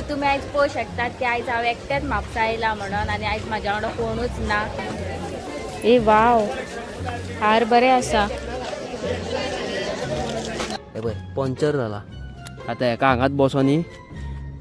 तुमी आयज पळोवंक शकतात की आयज हांव एकटेच म्हापसा आयला म्हणून आनी आयज म्हाज्या वांगडा कोणूच ना. ए वाव, हार बरे आसा. हे पळय पंचर जाला, आतां हेका हांगाच बसोन न्ही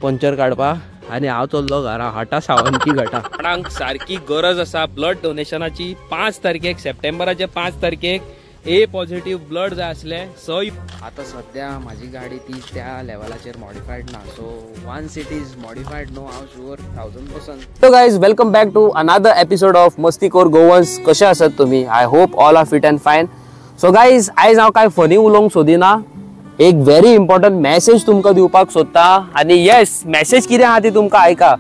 पंचर काडपाक आनी हांव चल्लो घरा. हटा सावंती घटा. कोणाक सारकी गरज आसा ब्लड डोनेशनाची. 5 तारखेक सप्टेंबराचे 5 तारखेक ए पॉझिटिव्ह ब्लड जाय आसले. 6 आतां सद्या म्हाजी गाडी ती त्या लेवलाचेर मॉडिफायड ना, so once it is modified न्हू हांव sure 1000%. Hello guys, welcome back to another episode of Mastikhor Goans. कशे आसात तुमी? I hope all are fit and fine. So guys, आयज हांव कांय फनी उलोवंक सोदिना, एक व्हेरी इम्पॉर्टंट मॅसेज तुमकां दिवपाक सोदता. आनी येस, मॅसेज कितें आहा ती तुमकां आयका.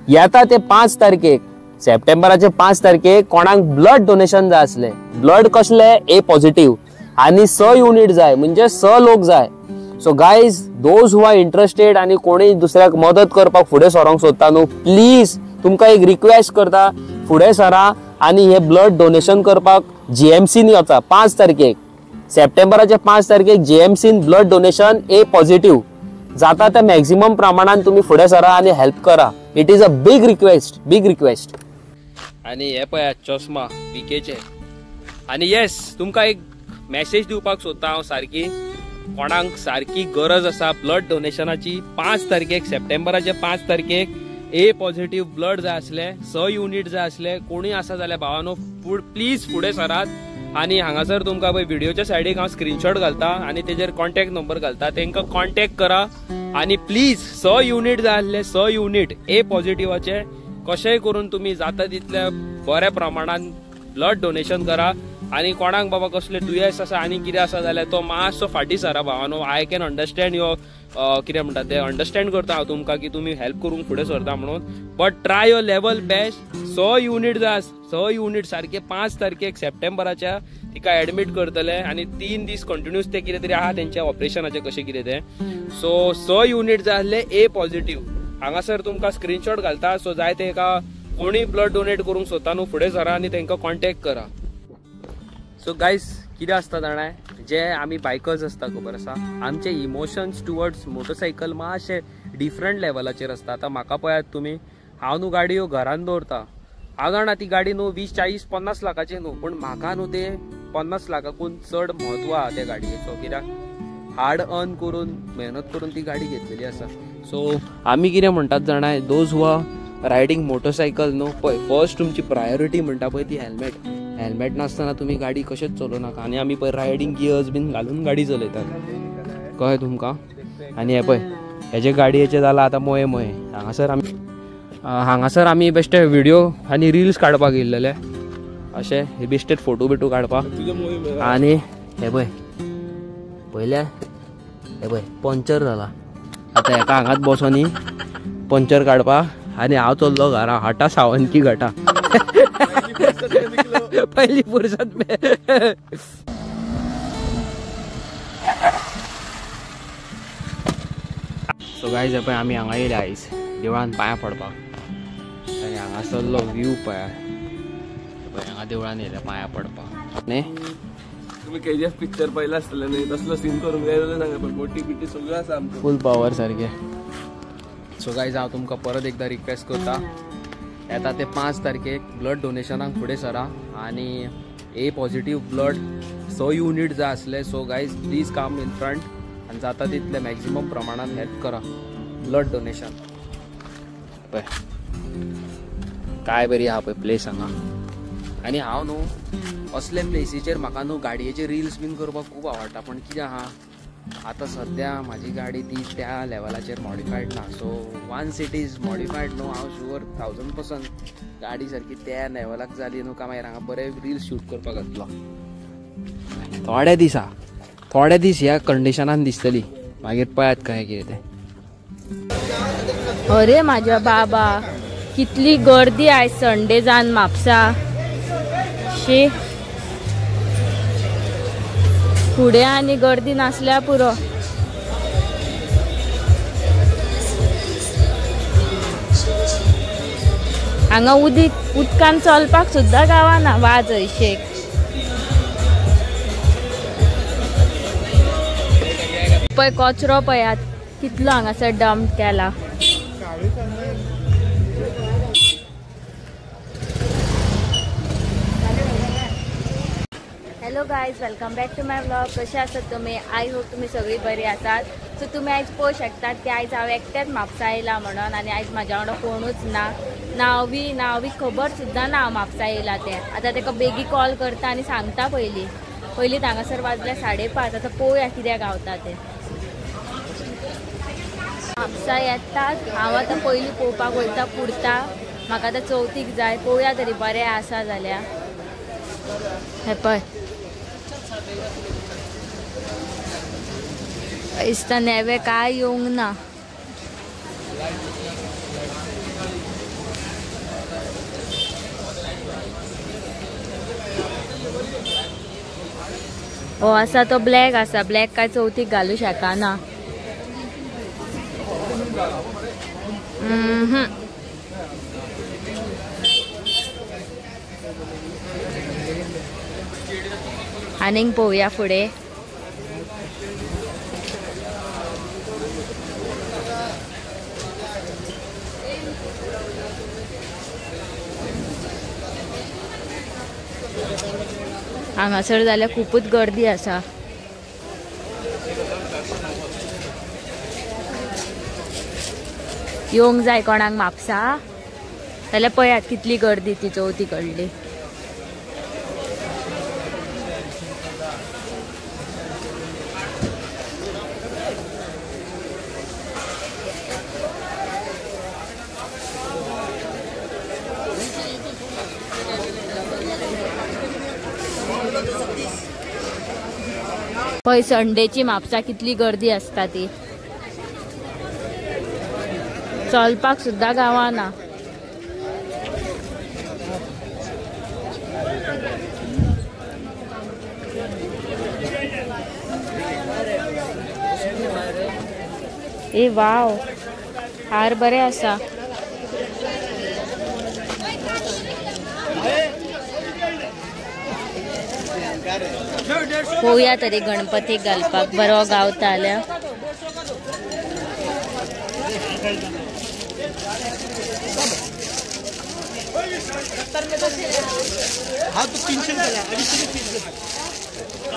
येता ते 5 तारखेक सप्टेंबराचे 5 तारखेक कोणाक ब्लड डोनेशन जाय आसलें. ब्लड कसले? ए पॉझिटिव्ह आनी 6 युनिट जाय, म्हणजे 6 लोक जाय. So guys, those who are interested आनी कोणी दुसऱ्याक मदत करपाक फुडें सरोंक सोदता न्हू, प्लीज तुमकां एक रिक्वेस्ट करता, फुडें सरा आनी हे ब्लड डोनेशन करपाक जीएमसीन वचा. 5 तारखेक सप्टेंबराचे 5 तारखेक जीएमसीन ब्लड डोनेशन ए पॉझिटिव्ह जाता त्या मॅक्झिमम प्रमाणान तुमी फुडें सरा आनी हेल्प करा. It is a big request, big request. आनी हे पळयात चश्मा विकेचे. आनी येस, तुमकां एक मॅसेज दिवपाक सोदता हांव. सारकी कोणाक सारकी गरज आसा ब्लड डोनेशनाची. 5 तारखेक सप्टेंबराचे 5 तारखेक ए पॉझिटिव्ह ब्लड जाय आसले, 6 युनिट जाय आसले. कोणूय आसा जाल्यार भावानो प्लीज फुडें सरात. आनी हांगासर तुमकां पळय व्हिडियोच्या सायडीक हांव स्क्रीनशॉट घालता आनी तेजेर कॉन्टॅक्ट नंबर घालता, तेंकां कॉन्टॅक्ट करा. आनी प्लीज 6 युनिट जाय आसले, 6 युनिट ए पॉझिटिव्हाचे कशेंय करून तुमी जाता तितल्या बऱ्या प्रमाणान ब्लड डोनेशन करा. आनी कोणाक बाबा कसले दुयेंस आसा आनी कितें आसा जाल्यार तो मातसो फाटीं सरा भावानो. I can understand your कितें म्हणटा तें, अंडरस्टँड करता हांव तुमकां की तुमी हेल्प करूंक फुडें सरता म्हणून, but try your level best. 6 unit जाय, 6 युनिट सारके 5 तारखेक सप्टेंबराच्या तिका एडमीट करतले आनी 3 दीस कंटिन्यूस ते कितें तरी आहा तेंच्या ऑपरेशनाचें कशें कितें तें. सो 6 युनिट जाय आसले ए पॉझिटिव्ह. हांगासर तुमकां स्क्रीनशॉट घालता. सो जाय ते एका कोणी ब्लड डोनेट करूंक सोदता न्हू, फुडें सरा आनी तेंकां कॉन्टॅक्ट करा. सो गायज, कितें आसता जाणा, जे आमी बायकर्स आसता खबर आसा, आमचे इमोशन्स टुवर्ड्स मोटरसायकल मातशे डिफरंट लेवलाचेर आसता. आतां म्हाका पळयात तुमी, हांव न्हू गाडयो घरान दवरता. हांव जाणा ती गाडी न्हू 20, 40, 50 लाखाची न्हू, पूण म्हाका न्हू ते 50 लाखाकून चड म्हत्व आहा त्या गाडयेचो. कित्याक हार्ड अर्न करून मेहनत करून ती गाडी घेतलेली आसा. सो आमी कितें म्हणटात जाणा, those who are riding motorcycle न्हू, पळय फर्स्ट तुमची प्रायोरिटी म्हणटा पळय ती हेल्मेट. हेल्मेट नासतना तुमी गाडी कशेंच चलोवं नाका. आनी आमी पळय रायडींग गियर्स बीन घालून गाडी चलयतात, कळ्ळें तुमकां. आनी हें पळय हेजे गाडयेचें जालां आतां मोये मोये. हांगासर आमी बेश्टे व्हिडियो आनी रिल्स काडपाक येयल्लेले, अशें बेश्टे फोटो बिटो काडपाक. आनी हें पळय पयले हे पळय पंचर जाला, आतां हेका हांगाच बसोन न्ही पंचर काडपाक आनी हांव चल्लो घरा. हटा सावंती घटा, पहली फुर्सत में. सो गायज, पळय आमी हांगा येयले आयज देवळान पांयां पडपाक. आनी हांगासरलो व्यू पळय, पळय हांगा देवळान येयले पांयां पडपाक. न्ही तुमी केजीएफ पिक्चर पळयला आसतलें न्ही, तसलो सीन करूंक जाय जाल्यार सांगा, पण बोटी बिटी सगळ्यो आसा आमकां फूल पावर सारकें. सो गायज, हांव तुमकां परत एकदां रिक्वेस्ट करता, येता ते 5 तारखेक ब्लड डोनेशनाक फुडें सरा आनी ए पॉझिटिव्ह ब्लड 6 युनिट जाय आसले. So guys please come in front आनी जाता तितले मॅक्झिमम प्रमाणान हेल्प करा ब्लड डोनेशन. पळय काय बरी आहा पळय प्लेस हांगा. आनी हांव न्हू असले प्लेसीचेर म्हाका न्हू गाडयेचे रिल्स बीन करपाक खूब आवडटा, पूण कितें आहा आतां सद्या म्हाजी गाडी ती त्या लेवलाचेर मॉडिफायड ना. So once it is modified न्हू, हांव शुअर 1000% गाडी सारकी त्या लेवलाक जाली न्हू काय मागीर हांगा बरे रिल्स शूट करपाक जातलो. थोडे दीस आहा, थोडे दीस ह्या कंडिशनान दिसतली, मागीर पळयात काय कितें तें. अरे म्हाज्या बाबा, कितली गर्दी आयज संडे जावन म्हापसा. शी, फुडें आनी गर्दी नासल्या पुरो. हांगा उदीक उदकान चलपाक सुद्दां गावना वाज हयशेक. पळय कचरो पळयात कितलो हांगासर डंप केला. Hello guys, welcome back to my vlog. कशे आसात तुमी? I hope तुमी सगळी बरी आसात. सो तुमी आयज पळोवंक शकतात की आयज हांव एकटेच म्हापसा येयला म्हणून आनी आयज म्हाज्या वांगडा कोणूच ना, नांव बी खबर सुद्दां ना हांव म्हापसा येयला तें. आतां ताका बेगी कॉल करता आनी सांगता. पयलीं पयलीं हांगासर वाजले 5:30. आतां पळोवया कित्याक गावता तें. म्हापसा येतात हांव आतां पयलीं पळोवपाक वयता कुर्ता. म्हाका आतां चवथीक जाय, पळोवया तरी बरें आसा जाल्यार. हें पळय दिसता नेवे काय येवंक ना. हो आसा तो ब्लॅक आसा, ब्लॅक काय चवथीक घालू शकना. आनीक पळोवया फुडें. हांगासर जाल्यार खुपूच गर्दी आसा. येवंक जाय कोणाक म्हापसा जाल्यार पळयात कितली गर्दी ती चवथी कडली. पळय संडेची म्हापसा कितली गर्दी आसता ती, चलपाक सुद्दां गावना. ए वाव, हार बरे आसा. पळोवया तरी गणपतीक घालपाक बरो गावता जाल्यार.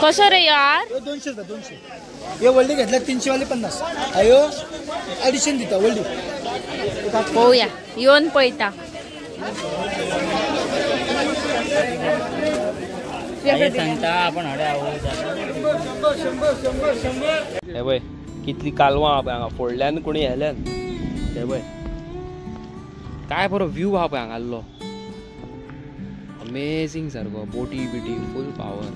कसो रे यार? 200 रुपये. 200 हे व्हडली घेतल्या 300 वाले 50. अयो 250 दिता व्हडली. पळोवया येवन पळयता. हे पळय कितली कालवां आहा पळय हांगा, फोडल्यान कोणी हेल्यान. हे पळय काय बरो व्यू आहा पळय हांगाल्लो, अमेझींग सारको. बोटी बिटी फूल पावर.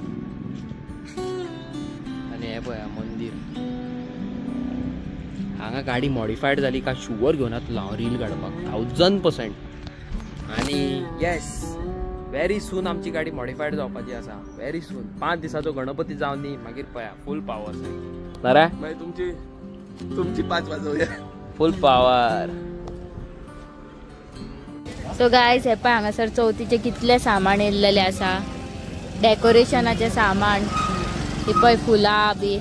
आनी हे पळय मंदीर. हांगा गाडी मॉडिफायड जाली काय शुवर घेवन येतलो हांव रील काडपाक 1000%. आनी येस, व्हेरी सून आमची गाडी मॉडिफायड जावपाची आसा. व्हेरी सून 5 दिसाचो गणपती जावन न्ही, मागीर पळया फूल पावर. बरें मागीर तुमची तुमची 5 वाजोवया फूल पावर. सो गायज, हे पळय हांगासर चवथीचे कितले सामान येयल्लेले आसा, डेकोरेशनाचे सामान. ही पळय फुलां बी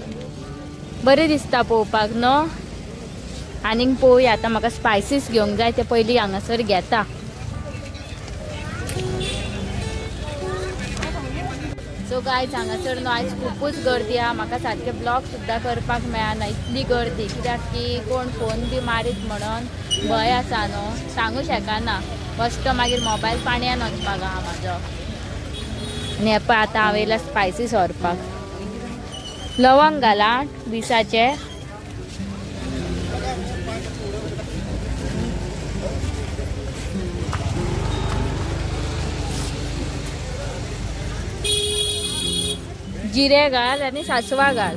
बरें दिसता पळोवपाक न्हू. आनीक पळोवया आतां म्हाका स्पायसीस घेवंक जाय, ते पयलीं हांगासर घेता. सो गायज, हांगासर न्हू आयज खुपूच गर्दी आहा. म्हाका सारकें ब्लॉग सुद्दां करपाक मेळना, इतली गर्दी. कित्याक की कोण फोन बी मारीत म्हणून भंय आसा न्हू, सांगू शकना. बश्टो मागीर मोबायल पाणयान वचपाक आहा म्हाजो. आनी हे पळय आतां हांव येयला स्पायसीस व्हरपाक. लवंग घाला 20. जिरे घाल आनी सासवां घाल.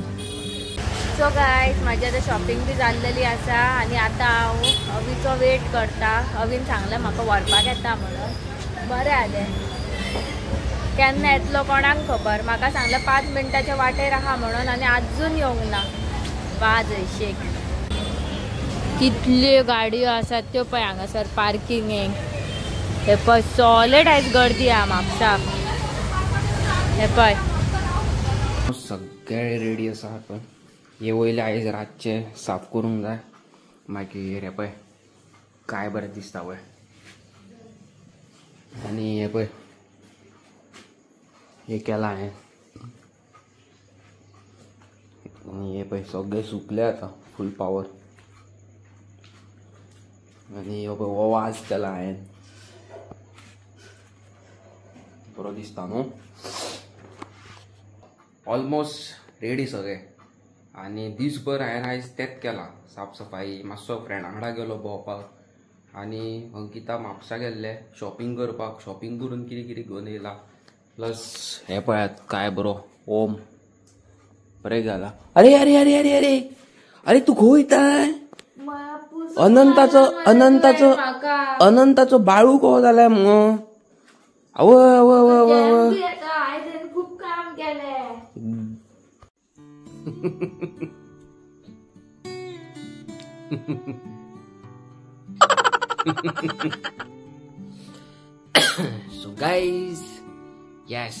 सो गायज, म्हाजी आतां शॉपिंग बी जाल्लेली आसा आनी आतां हांव अवीचो वेट करता. अवीन सांगलें म्हाका व्हरपाक येता म्हणून. बरें जालें, केन्ना येतलो कोणाक खबर. म्हाका सांगलें 5 मिनटाच्या वाटेर आहा म्हणून आनी आजून येवंक ना. वाज अशेक कितल्यो गाडयो आसात त्यो पळय हांगासर पार्किंगेक. हे पळय सॉलिड आयज गर्दी आहा म्हापसा. हे पळय सगळे रेडी आसा. आपण हे वयले आयज रातचे साफ करूंक जाय. मागीर हे पळय काय बरें दिसता पळय. आनी हे पळय हे केलां हांवें आनी हे पळय सगळे सुकले आतां फूल पावर. आनी हो पळय हो वाज केला हांवें, बरो दिसता न्हू. ऑलमोस्ट रेडी सगळे. आनी दीसभर हांवें आयज तेंच केलां, साफ सफाई, मातसो फ्रेंडा वांगडा गेलो भोंवपाक आनी अंकिता म्हापसा गेल्लें शॉपिंग करपाक. शॉपिंग करून कितें कितें घेवन येयला. प्लस हे पळयात काय बरो ओम बरें घाला. अरे अरे अरे अरे अरे अरे तूं खंय वयताय? अनंताचो अनंताचो अनंताचो बाळू को जालाय मुगो. आवय आवय आवय आवय खूब काम केलें. सो गायज येस,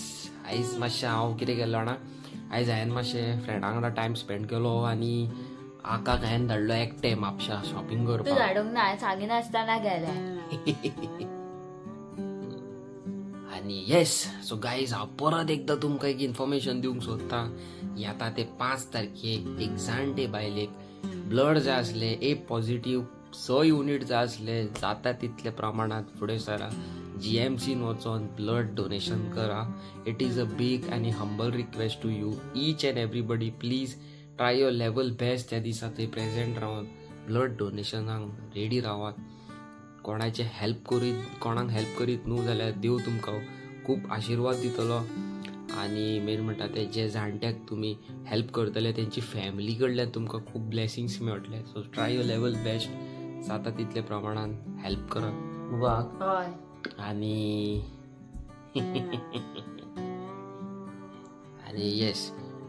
आयज मातशें हांव कितें केलो जाणा, आयज हांवें मातशें फ्रेंडा वांगडा टायम स्पेंड केलो आनी आकाक हांवें धाडलो एकटें म्हापशा शॉपिंग करपाक. धाडूंक ना, सांगिनासतना गेलें. आनी येस, सो गायज हांव परत एकदां तुमकां एक इन्फॉर्मेशन दिवंक सोदतां. येता ते 5 तारखेक एक जाणटे बायलेक ब्लड जाय आसलें, ए पॉझिटीव 6 युनीट जाय आसले, जाता तितले प्रमाणांत फुडें सरा, GMC वचोन ब्लड डोनेशन करा. It is a big आनी humble request to you each and everybody. Please try your level best. त्या दिसा थंय प्रेजेंट रावन ब्लड डोनेशनाक रेडी रावात. कोणाचे हेल्प करीत, कोणाक हेल्प करीत न्हू जाल्यार देव तुमकां खूब आशिर्वाद दितलो. आनी मेन म्हणटा ते जे जाणट्याक तुमी हेल्प करतले तेंची फॅमिली कडल्यान तुमकां खूब ब्लेसिंग्स मेळटले. So try your level best, जाता तितले प्रमाणान हेल्प करात. वा आनी आनी येस,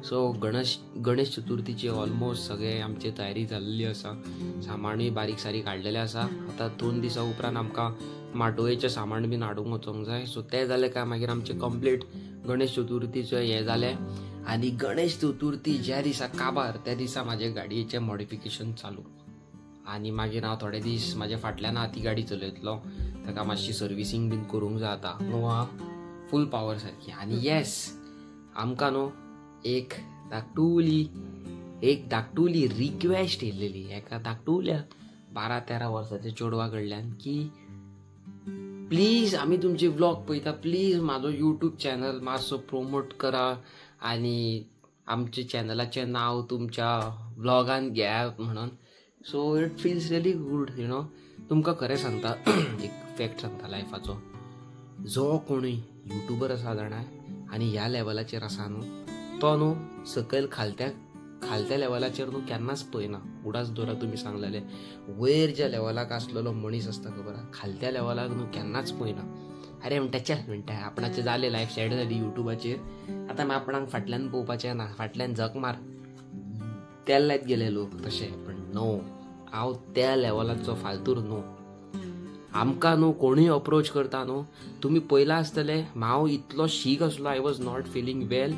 सो गणेश चतुर्थीची ऑलमोस्ट सगळे आमची तयारी जाल्ली आसा. सामानूय बारीक सारीक हाडलेलें आसा. आतां 2 दिसां उपरांत आमकां माटोळेचें सामान बीन हाडूंक वचोंक जाय. सो तें जालें काय मागीर आमचें कंप्लीट गणेश चतुर्थीचें हें जालें. आनी गणेश चतुर्थी ज्या दिसा काबार त्या दिसा म्हाजे गाडयेचें मॉडिफिकेशन चालू. आनी मागीर हांव थोडे दीस म्हाज्या फाटल्यान आहा ती गाडी चलयतलो, ताका मातशी सर्विसींग बीन करूंक जाय आतां न्हू आं, फूल पावर सारकी. आनी येस, आमकां न्हू एक धाकटुली रिक्वेस्ट येयलेली एका धाकटुल्या 12-13 वर्साच्या चेडवा कडल्यान की प्लीज आमी तुमचे व्लॉग पळयता, प्लीज म्हाजो यूट्यूब चॅनल मातसो प्रोमोट करा आनी आमच्या चॅनलाचें नांव तुमच्या व्लॉगान घेयात म्हणून. So it feels really good, you know. तुमकां खरें सांगता, एक फॅक्ट सांगता लायफाचो, जो कोणूय यूट्यूबर आसा जाणा आनी ह्या लेवलाचेर आसा न्हू, तो न्हू सकयल खालत्या लेवलाचेर न्हू केन्नाच पळयना. उडास दवरा तुमी सांगलेले, वयर ज्या लेवलाक आसलेलो मनीस आसता खबर आहा, खालत्या लेवलाक न्हू केन्नाच पळयना. अरे म्हणटा चल म्हणटा आपणाचें जालें, लायफ सेट जाली युट्यूबाचेर, आतां आपणाक फाटल्यान पळोवपाचें ना, फाटल्यान झक मार तेल लायत गेले लोक तशें. पण नो, हांव त्या लेवलाचो फालतूर न्हू. आमकां न्हू कोणूय अप्रोच करता न्हू, तुमी पयलां आसतलें हांव इतलो शीक आसलो, I was not feeling well,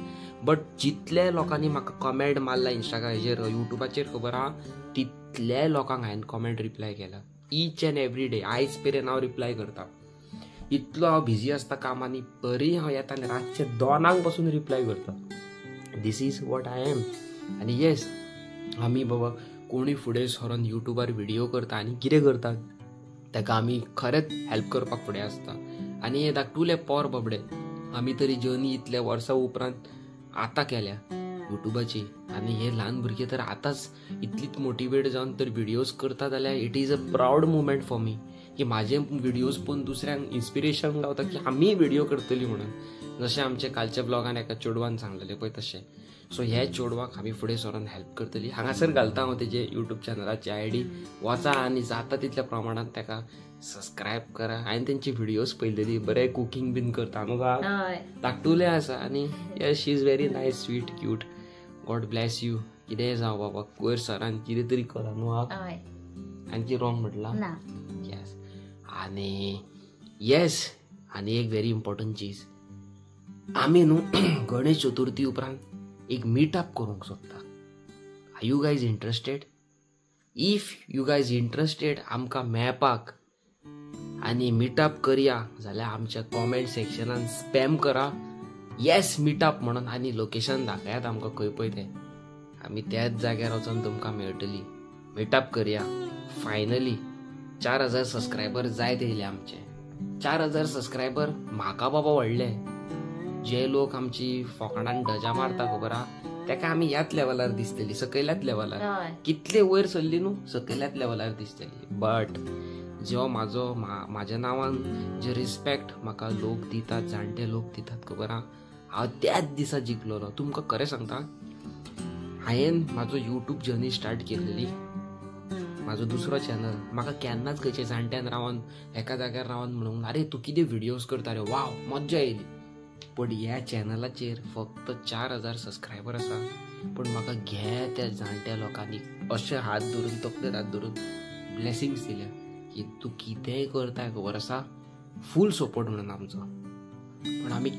but जितले लोकांनी म्हाका कमेंट मारला इंस्टाग्रामाचेर युट्यूबाचेर खबर आहा, तितले लोकांक हांवें कमेंट रिप्लाय केला ईच एंड एवरी डे. आयज मेरेन हांव रिप्लाय करता. इतलो हांव बिजी आसता कामांनी तरी हांव येता आनी रातचे 2 पसून रिप्लाय करता. This is what I am. आनी येस, आमी बाबा कोणूय फुडें सरोन युट्यूबार व्हिडियो करता आनी कितें करता ताका आमी खरेंच हेल्प करपाक फुडें आसता. आनी हे धाकटुले पोर बाबडे, आमी तरी जर्नी इतल्या वर्सां उपरांत आतां केल्या युट्यूबाची, आनी हे ल्हान भुरगे तर आतांच इतलीच मोटिवेट जावन तर व्हिडियोज करता जाल्यार it is a proud moment for me की म्हाजे व्हिडियोज पळोवन दुसऱ्यांक इन्स्पिरेशन गावता की आमीय व्हिडियो करतली म्हणून. जशें आमचे कालच्या ब्लॉगान एका चेडवान सांगलेलें पळय तशें. सो ह्या चेडवाक आमी फुडें सरोन हेल्प करतली. हांगासर घालता हांव तेजे यूट्यूब चॅनलाची आयडी, वचा आनी जाता तितल्या प्रमाणान ताका सबस्क्रायब करा. हांवें तेंची व्हिडियोज पळयलेली, बरें कुकींग बीन करता न्हू गा, धाकटुलें आसा आनी yes, she is very nice, sweet, cute. God bless you. कितेंय जावं बाबा, वयर सरान कितें तरी करा न्हू आं, आणखी रॉंग म्हटलां? येस. आनी येस, आनी एक व्हेरी इम्पॉर्टंट चीज, आमी न्हू गणेश चतुर्थी उपरांत एक मीटअप करूंक सोदता. Are you guys interested? If you guys interested आमकां मेळपाक आनी मीटअप करया जाल्यार आमच्या कॉमेंट सेक्शनान स्पॅम करा येस मीटअप म्हणून आनी लोकेशन दाखयात आमकां खंय पळय तें. आमी त्याच जाग्यार वचोन तुमकां मेळटली. मिटअप करया. फायनली 4000 सबस्क्रायबर जायत येयले आमचे. 4000 सबस्क्रायबर म्हाका बाबा व्हडले. जे लोक आमची फोकाणान डजा मारता खबर आहा तेका आमी ह्याच लेवलार दिसतली, सकयल्याच लेवलार. कितले वयर सरली न्हू सकयल्याच लेवलार दिसतली. बट जो म्हाजो म्हाज्या नांवान जे रिस्पेक्ट म्हाका लोक दितात, जाणटे लोक दितात खबर आहा, हांव त्याच दिसा जिखलोलो. तुमकां खरें सांगता, हांवें म्हाजो यूट्यूब जर्नी स्टार्ट केलेली, म्हाजो दुसरो चॅनल. म्हाका केन्नाच खंयचे जाणट्यान रावन एका जाग्यार रावन म्हणूंक अरे तूं कितें व्हिडियोज करता रे, वाव मज्जा येयली. पण ह्या चॅनलाचेर फक्त 4000 सबस्क्रायबर आसा, पूण म्हाका घे त्या जाणट्या लोकांनी अशे हात धरून तकलेर हात धरून ब्लेसिंग्स दिल्या की तूं कितेंय करता खबर आसा, फूल सपोर्ट म्हणून आमचो. पण आमी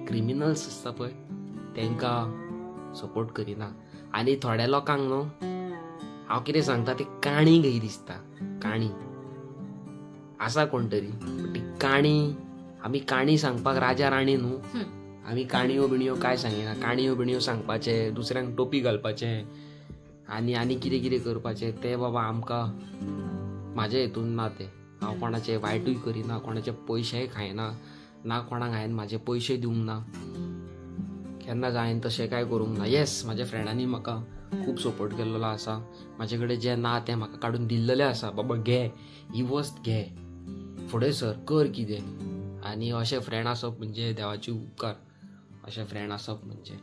क्रिमिनल्स आसता पळय तांकां सपोर्ट करिना. आनी थोड्या लोकांक न्हू हांव कितें सांगता ती काणी कशी दिसता, काणी आसा कोण तरी, पण ती काणी आमी काणी सांगपाक राजा राणी न्हू. आमी काणयो बिणयो काय सांगिना, काणयो बिणयो सांगपाचें, दुसऱ्यांक टोपी घालपाचें आनी आनी कितें कितें करपाचें तें बाबा आमकां म्हाज्या हितून ना. तें हांव कोणाचें वायटूय करिना, कोणाचे पयशेय खायना ना, कोणाक हांवें म्हाजे पयशे दिवंक ना, केन्नाच हांवें तशें कांय करूंक ना. येस, म्हाज्या फ्रेंडांनी म्हाका खूब सपोर्ट केल्लो आसा, म्हाजे कडेन जें ना तें म्हाका काडून दिल्लेलें आसा, बाबा घे ही वस्त घे, फुडें सर कर कितें. आनी अशें फ्रेंड आसप म्हणजे देवाचे उपकार. अशें फ्रेंड आसप म्हणजे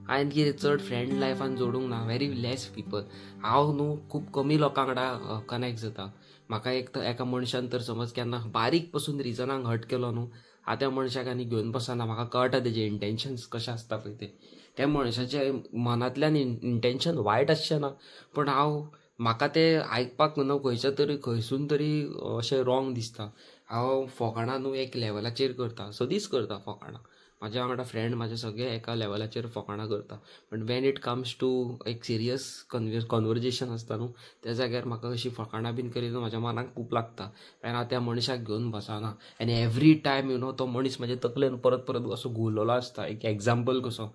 हांवें कितें चड फ्रेंड लायफान जोडूंक ना, व्हेरी लेस पिपल. हांव न्हू खूब कमी लोकां वांगडा कनेक्ट जाता. म्हाका एक तर एका मनशान तर समज केन्ना बारीक पसून रिजनाक हर्ट केलो न्हू, हांव त्या मनशाक आनी घेवन बसना. म्हाका कळटा तेजे इंटेंशन्स कशें आसता पळय ते, त्या मनशाच्या मनांतल्यान इंटेंशन वायट आसचें ना, पूण हांव म्हाका तें आयकपाक न्हू खंयच्या तरी खंयसून तरी अशें रॉंग दिसता. हांव फोकाणां न्हू एक लेवलाचेर करता, सदींच करता फोकाणां. म्हाज्या वांगडा फ्रेंड म्हाजे सगळे एका लेवलाचेर फोकाणां करता, पण when it comes to एक सिरियस कॉन्वर्जेशन आसता न्हू त्या जाग्यार म्हाका अशी फोकाणां बीन करीत म्हाज्या मनाक खूब लागता. आनी हांव त्या मनशाक घेवन बसना. आनी एवरी टायम you know तो मनीस म्हाज्या तकलेन परत परत असो घुवलेलो आसता, एक एग्जाम्पल कसो.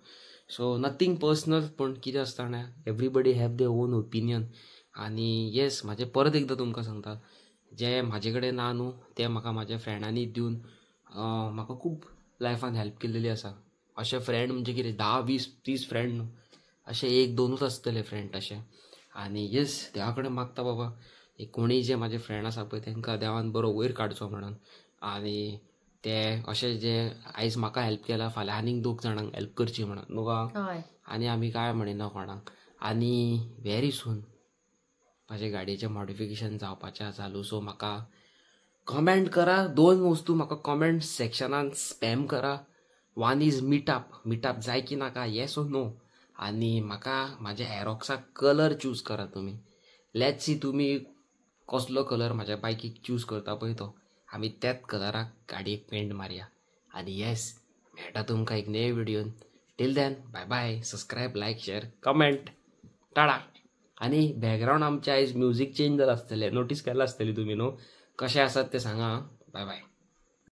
सो नथींग पर्सनल, पूण कितें आसता ना, everybody have their own opinion. आनी येस, म्हाजें परत एकदां तुमकां सांगता, जें म्हाजे कडेन ना न्हू तें म्हाका म्हाज्या फ्रेंडांनी दिवन म्हाका खूब लायफान हेल्प केल्लेली आसा. अशे फ्रेंड म्हणजे कितें 10, 20, 30 फ्रेंड न्हू, अशे 1, 2 आसतले फ्रेंड तशे. आनी येस, देवा कडेन मागता बाबा एक कोणीय जे म्हाजे फ्रेंड आसा पळय तांकां देवान बरो वयर काडचो म्हणून, आनी ते अशे जे आयज म्हाका हेल्प केला फाल्यां आनीक 2 जाणांक हेल्प करची म्हणून न्हू गा. आनी आमी काय म्हणिना कोणाक. आनी व्हेरी सून म्हाजे गाडयेचें मॉडिफिकेशन जावपाचें चालू, सो म्हाका कमेंट करा. 2 वस्तू म्हाका कमेंट सेक्शनान स्पॅम करा. 1 is meetup, meetup जाय की नाका, येस ओर नो. आनी म्हाका म्हाज्या एरोक्साक कलर चूज करा तुमी. Let's see तुमी कसलो कलर म्हाज्या बायकीक चूज करता पळय तो, आमी त्याच कलराक गाडयेक पेंट मारया. आनी येस, मेळटा तुमकां एक नवे व्हिडियोन. Till then bye bye. Subscribe, like, share, comment, tata. आनी बॅकग्रावंड आमचें आयज म्युजीक चेंज जालां आसतलें, नोटीस केलां आसतलें तुमी न्हू, कशें आसात तें सांगा. बाय बाय.